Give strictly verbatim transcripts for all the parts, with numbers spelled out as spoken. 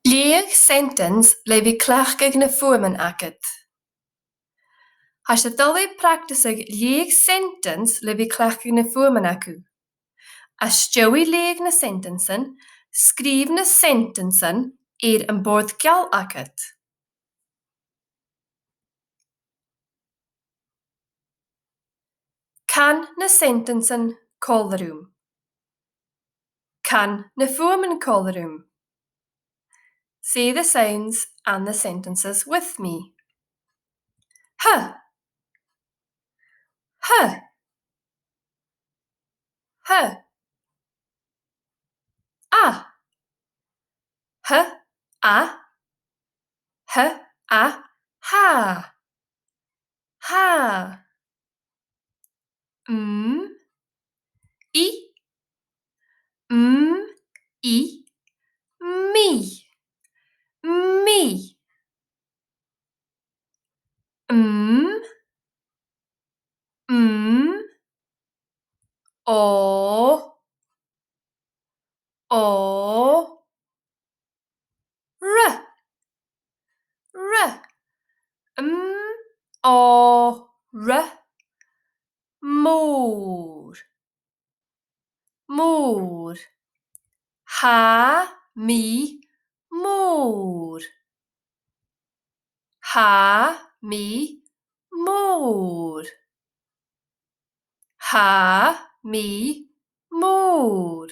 Leugh sentence le bhith cleachdadh na fuaimean agad. Tha sinn a' dol a bhith a' practiceadh leughadh sentence le bhith cleachdadh na fuaimean agaibh. Às dèidh leughaidh na sentencean, sgrìobh na sentencean air a' bhòrd geal agad. Can na sentencean còmhla rium. Can na fuaimean còmhla rium. Say the sounds and the sentences with me. H. H. H. A. H, a. H, a, ha. Ha. M, i. M, i. Mi. Mi. M, m. O. O. R. R. M, o, r. Mòr. Mòr. Tha mi mòr. Tha mi mòr. Tha mi mòr.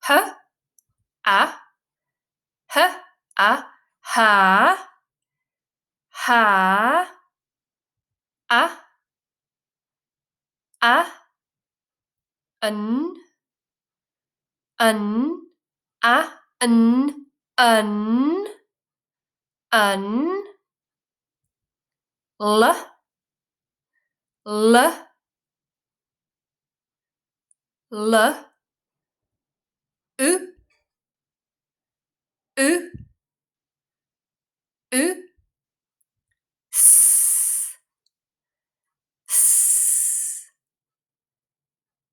H, a. H, a, ha. Ha. A. A. An. An. A. An. An. An. L. L. L. U. U. U. S. S.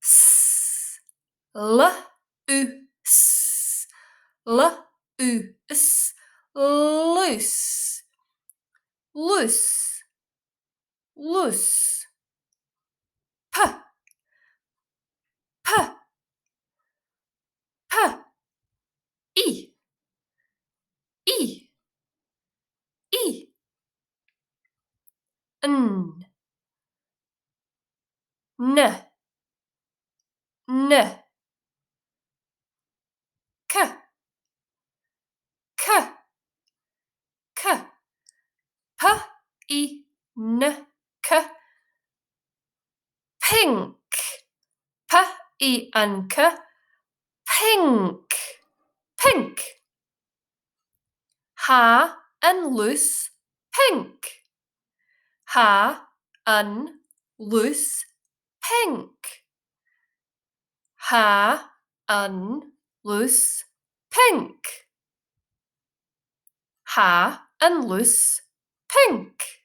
S. L, u, s. L, u, s. Lus. Lus. Lus. P. P. P. I. I. I. N. N. N. C. C. C. P, i, n, c. Pinc. P, i, n, c. Pinc. Pinc. Tha an lus pinc. Tha an lus pinc. Tha an lus pinc. Tha an lus pinc.